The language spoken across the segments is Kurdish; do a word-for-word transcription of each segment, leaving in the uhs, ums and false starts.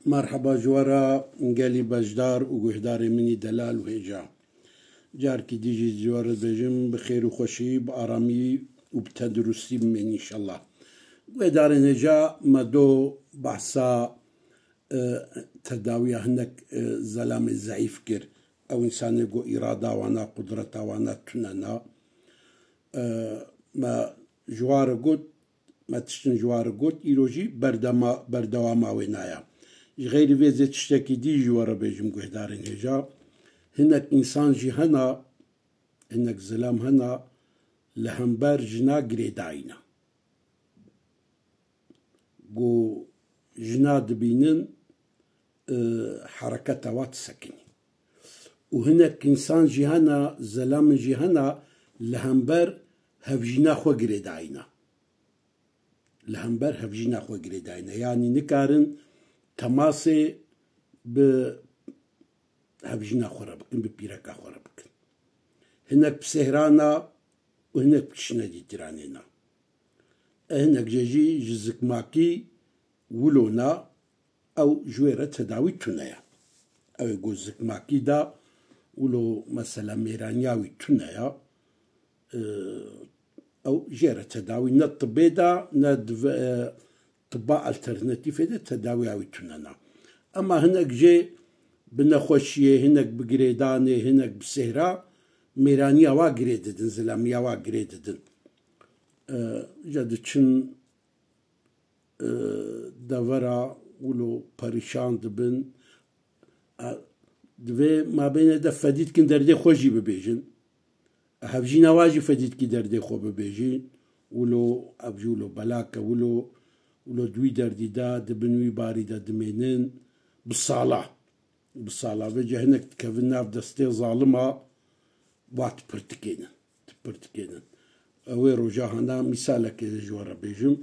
Merheba ji we re gelî beşdar û guhdarê min î delal û hêja. Carkî dî jî ji we re dibêjim, bi xêr û xweşî, bi aramî û bi tenduristî bimên înşellah. Guhdarên hêja, me do behsa, e, tedawiya hinek, e, zelamê zeîf kir. Ew însanê ku îrada wana, qudreta wana tune na. E, me ji wa re got, me tiştin ji wa re got, îro jî berdema-, berdewama wê naya. Ji xeyrî vê zê tiştekî dî ji we re bêjim guhdarên hêja. Hinek însan jî hena, hinek zilam hena, li hember jina girêdayî ne. Ku jina dibînin, e, hereketa wa disekinî. Û hinek însan jî hena, zelamin jî hena, li hember hevjîna xwe girêdayî ne. Li hember hevjîna xwe girêdayî ne. Yanî nikarin temasê bi hevjîna xwe re bikin, bi pîreka xwe re bikin. Hinek bi sêhra ne û hinek bi kişnedîtiranê ne. E, hinek jê jî ji zikmakî wilo ne, ew ji wê re tedawî tune ye. Ew ê ku zikmakî de wilo mesela mêraniya wî tune ye. E, ew jê re tedawî ne tibê de, ne di ve-, e, tiba alternatîfê de tedawiya wî tune ne. Ema hinek jê bi nexweşiyê, hinek bi girêdanê, hinek bi sêhra mêraniya wa girê didin, zilamiya wa girê didin. E, ja diçin, e, devera wilo perîşan dibin. E, divê mabêne de fedî dikin derdê xwe jî bibêjin. Hevjîna wa jî fedî dikî derdê xwe bibêjin. Wilo, ev jî wilo belak e, wilo, wilo di wî derdî de, di bin wî barî de dimênin. Bi sala. Bi sala. Vêca hinek dikevin nav destê zalima, wa dipirtikênin. Dipirtikênin. Ew ê roja hana mîsalekê ji we re bêjim.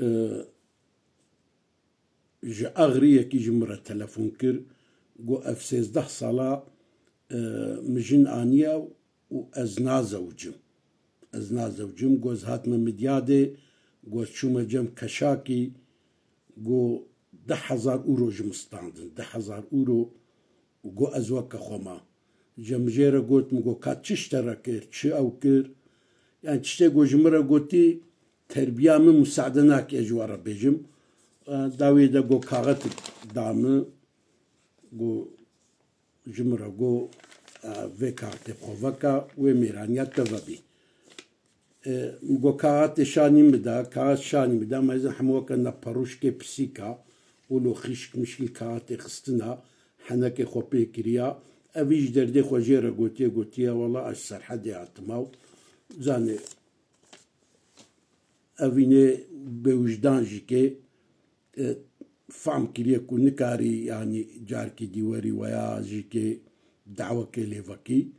E, Ji Axriyekî ji min re telefon kir, got, ev sêzdeh sala, e, min jin aniye û ez nazewicim. Ez nazewicim, got, ez hatime Midyadê, got, ez çûme cem Keşakî, got, deh hezar euro ji min standin, deh hezar euro. Û got, ez weke xwe ma. Ji min jê re got, min got, ka çi ji te re kir, çi ew kir? Yani tiştê got ji min re gotî, terbiya min musade nake ji we re bêjim. E, dawiyê de got, kaxetik da min. Got, ji min re got, e, vê kaxetê bi xwe veke, wê mêraniya te vebî. E, min got, kaxetê şanî min da, kaxet şanî min da, me zin hemû weke neperûşkê pisîka, wilo xîşk mişkî kaxetê xistina, henekê xwe pê kiriya. Evî ji derdê xwe jê re gotiye, gotiye, wela ez ji Serhedê hatime û zanê, evînê bêwijdan jî kê, e, fam kiriye ku nikarî, yanî carkî dî werî weya jî kê dawekê lê vekî.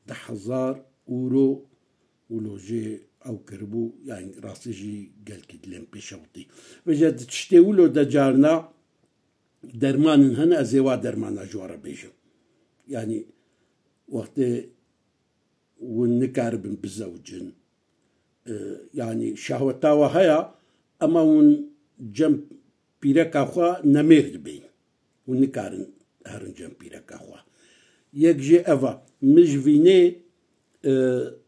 Deh hezar euro wilo jê ew kiribû, yanî rastî jî gelkî dilên pêşewtî. Vêca di tiştê wilo de carna dermanin hene, ez ê wa dermana ji we re bêjim. Yanî wextê hûn nikaribin bizewicin. E, yanî şehweta we heye, ema hûn cem pîreka xwe nemêr dibên. Hûn nikarin herin cem pîreka xwe. Yek jê ev e. Min ji vînê, e,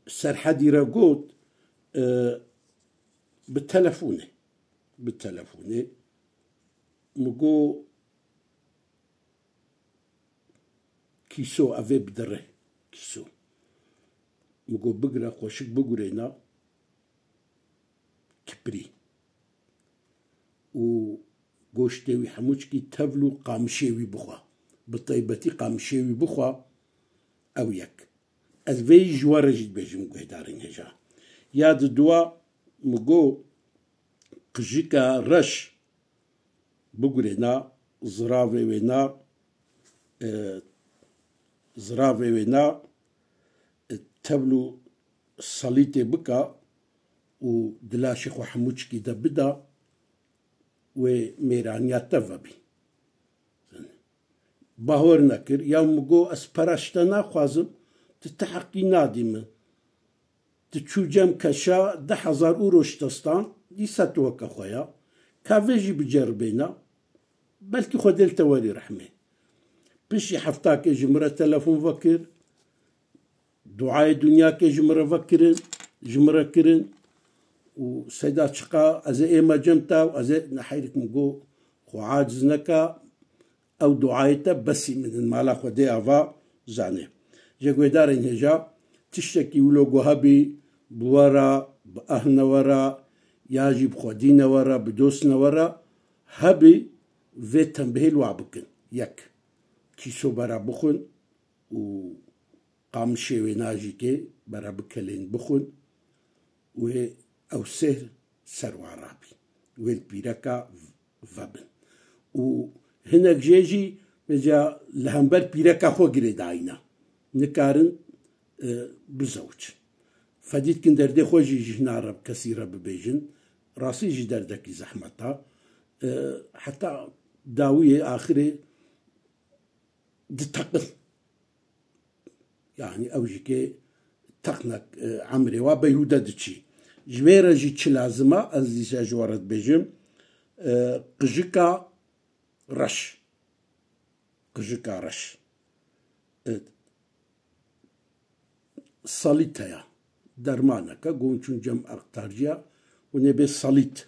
Serhedî re got, e, bi telefonê. Bi telefonê. Min got, Kîso, evê bidire. Kîso. Min got, bigire, xweşik bigurêne. Kiprî. Û goştê wî hemûçkî tevl û qamişê wî bixwe. Bi taybetî qamişê wî bixwe, ew yek. Ez vê yî ji we re jî dibêjim guhdarên hêja. Ya di dua min got, qijika reş bigurêna, ziravê wê na, e, ziravê wê na, e, tevl û salîtê bika û di laşê xwe hemûçkî de bida, wê mêraniya te vebî. Bawer nekir, ya min got, ez pera ji te naxwazim, tu ti heqî nadî min. Tu çû cem keşa, deh hezar euro ji te stand, dîsa tu weke xwe ya. Ka vê jî biceribêna. Belkî Xwedê li te werî rehmê. Piştî heftakê ji min re telefon vekir, duayê dinyakê ji min re vekirin, ji min re kirin û Seyda çiqa ez ê ême cem te û ez ê neheyrik min got, xwe aciz neke, ew duayê te besî min in, mala Xwedê ava zane. Ji guhdarên hêja tiştekî wilo ku hebî bi we re, bi ehlne we re, ya jî bi xwedîne we re, bi dostne we re hebî, vê tembihê li wa bikin. Yek, kîso bera bixwin û qamişê wê najîkê bera bikelên bixwin. Wê ew sêhr ser wan rabî. Wê li pîreka vebin. Û hinek jê jî vêca li hember pîreka xwe girêdayîne. Nikarin, e, bizewicin. Fedî dikin derdê xwe jî ji hina re kesî re bibêjin. Rastî jî derdekî zehmet e. E, heta dawiyê axirê diteqin. Yanî ew jî kê teqnek, e, emrê wa beyhûde diçî. Ji vê re jî çi lazim e, ez dîsa ji we re dibêjim, e, qijika reş. Qijika reş. E, salît heye. Dermaneke, gon çûn cem aqtarciya, hûn ê bê salît.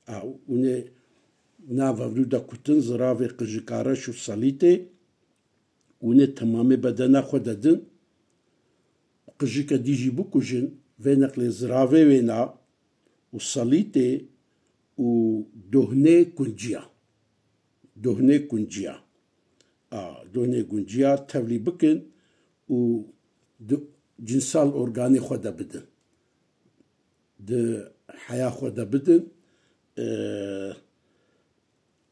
A, hûn ê nav hevdû de kutin, ziravê qijika reş û salîtê, hûn ê temamê bedena xwe de din, qijike dî jî bikujin, vê neqlê ziravê wêna û salîtê û dohnê kunciya. Dohnê kunciya. A, dohnê kunciya tevlî bikin û di cinsal organê xwe de bidin. Di heya xwe de bidin. E,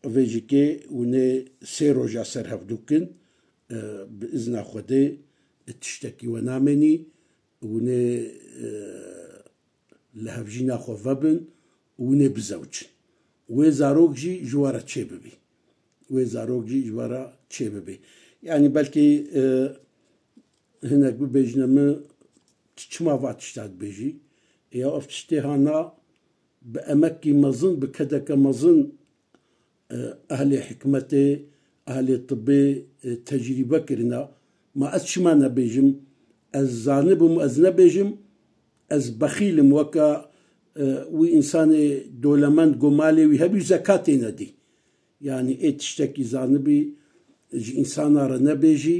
vê jî kê hûn ê sê roja ser hevdû kin, e, bi izna Xwedê, e, tiştekî we namênî, hûn ê, e, li hevjîna xwe vebin û hûn ê bizewicin. Wê zarok jî ji we re çêbibî. Wê zarok jî ji we re çêbibî. Yanî belkî, e, hinek bibêjine min, "Tu çima va tişta dibêjî?" Ya ev tiştê hana bi emekî mezin, bi kedeke mezin, e, ehlê hikmetê, ehlê tibê, e, tecrîbe kirine. Ma ez çima nebêjim? Ez zanibim, ez nebêjim, ez bexîl im, weke, e, wî însanê dolemend ku malê wî hebî zekatê nedî. Yanî ê tiştekî zanibî ji însana re nebêjî,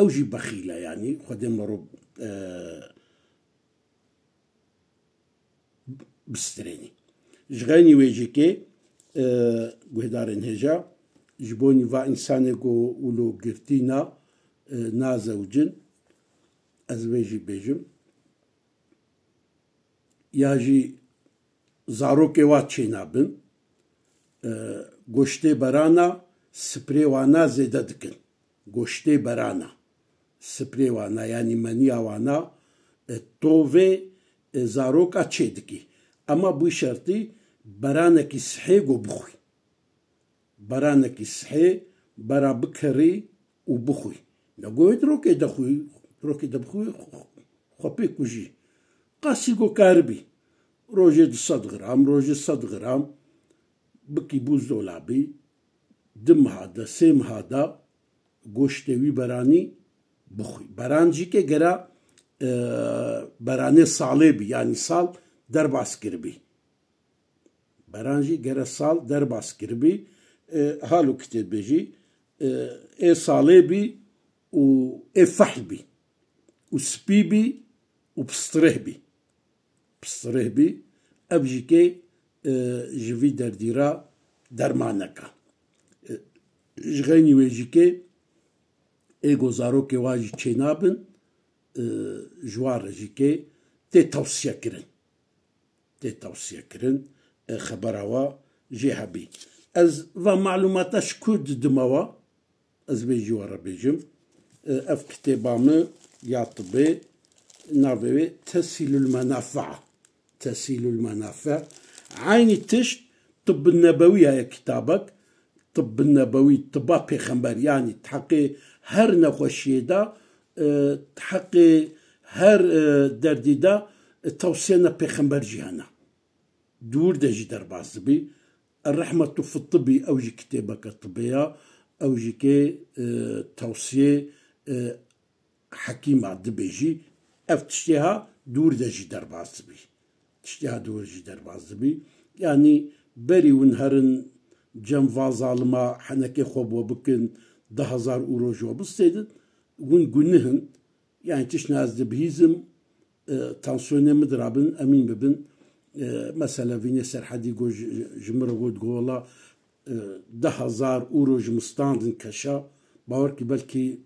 ew jî bexîl e, yanî Xwedê mero, e, bistirênî. Ji xeynî wê jî kê, e, guhdarên hêja, ji bo nîva însanê ku wilo girtî na, e, nazewicin, ez vê jî bêjim. Ya jî zarokê wa çênabin, e, goştê berana, sprê wana zêde dikin. Goştê berana, sprê wana, yanî meniya wana, e, tovê, e, zaroka çê dikî. Ema bi şertî beranekî sihê go bixwî. Beranekî sihê bera bikerî û bixwî. Ne go wê di rokê de xwî, rokê de bixwî, xwe pê kujî. Qasî go karibî. Rojê du sed gram, rojê sed gram bikî buzdolabî, di meha de, sê meha de goştê wî beranî bixwî. Beran jî ke gera, e, beranê salê bî, yanî sal derbas kiribî. Beran jî gere sal derbas kiribî, e, halo kitêbê jî, e, ê salê bî û ê fehl bî û spî bî û pistirêh bî. Pistirêh bî, ev jî kê, e, ji vî derdî re dermaneke. E, ji xeynî wê jî kê ê go zarokê wa jî çênabin, e, ji wan re jî kê tê tewsiye kirin. Tê tewsiye kirin, e, xebera wa jê hebî. Ez va malûmata ji ku didime wa, ez vê jî we re bêjim. E, ev kitêba min ya tibê, navê wê Tesîlul Menafi. Tesîlul Menafi. Eynî tişt Tibb Nebewî heye kitabek. Tibb Nebewî, tiba pêxember, yanî di heqê her nexweşiyê de, e, di heqê her, e, derdî de, e, tewsiyena pêxember jî hene. Di wir de jî derbas dibî. Rehmetu fi Tibbî, ew jî kitêbeke tibê ya, ew jî kê, e, tewsiyê, e, hekîma dibêjî, ev tiştê ha dûr de jî derbas dibî. Tiştê ha dûr jî derbas dibî. Yanî berî win herin cem va zalima henekê xwe bo bikin, du hezar ûro ji we bistêdin, win gunîh in. Yanî tiştna ez dibihîzim, e, tansiyonê min dirabin, emîn bibin. E, mesela vînê Serhedî got, ji, ji min re got, got, wela, e, du hezar ûro ji min standin keşa, bawer kî belkî,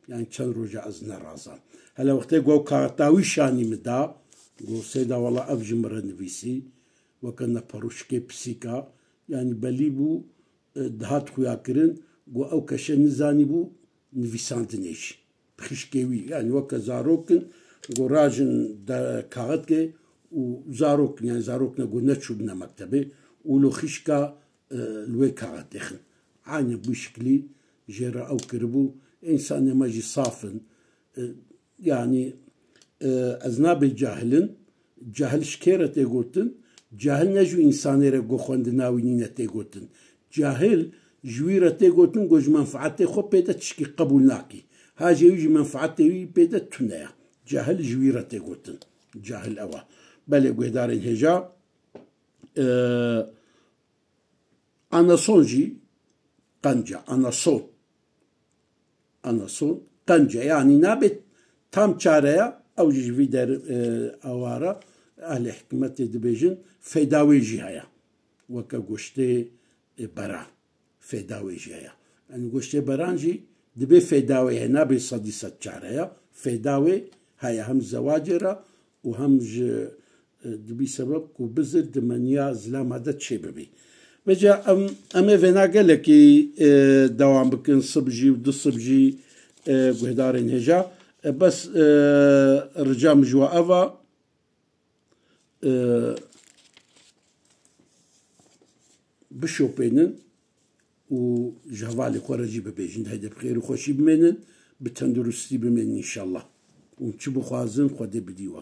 yanî çend roja ez nerazam. Hele wextê got, ew kaxeta wî şanî min da, got, Seyda, wela ev ji min re nivîsî, weke neperoşikê pisîka, yanî belî bû, e, dihat xuya kirin, got, ew keşe nizanî bû nivîsandinê jî. Xişkê wî, yanî weke zarok in, got, rajin de kaxetke û zarok in, yanî zarok ne, got, neçûbine mektebê û lo xişka, e, li wê kaxetê xin. Aynî bu şiklî jê re ew kiribû. Însanê me jî saf in. E, yanî, e, ez nabê cahil in. Cahil ji kê re tê gotin? Cahil ne ji însanê re ku xwendina wî nîne tê gotin. Cahil ji wî re tê gotin ku ji menfeetê xwe pê de tişkî qebûl nakî. Ha jê wî ji menfeetê wî pê de tune ya. Cahil ji wî re tê gotin. Cahil ew e. Belê guhdarên hêja, e, anason jî qenc e, anason. Anason qenc e. Yanî nabê tam çare ya, ew jî ji vî der, e, awara, ehlê hikmetê dibêjin, fêda wê jî heye. Weke goştê, e, beran. Fêda wê jî heye. Yanî goştê beran jî dibê fêda wê heye, nabê sedî sed çare ya. Fêda wê heye hem zewacê re û hem ji, e, dibî sebeb ku bizir di meniya zilama de çêbibî. Vêca em, em ê vêna gelekî, e, dewam bikin, sib jî û du sib jî, e, guhdarên hêja. E, bes, e, rica min ji we ev a, e, bişopênin û ji hevalê xwe re jî bibêjin, hede bi xêr û xweşî bimênin, bi tenduristî bimênin înşallah. Û çi bixwazin, Xwedê bidî we.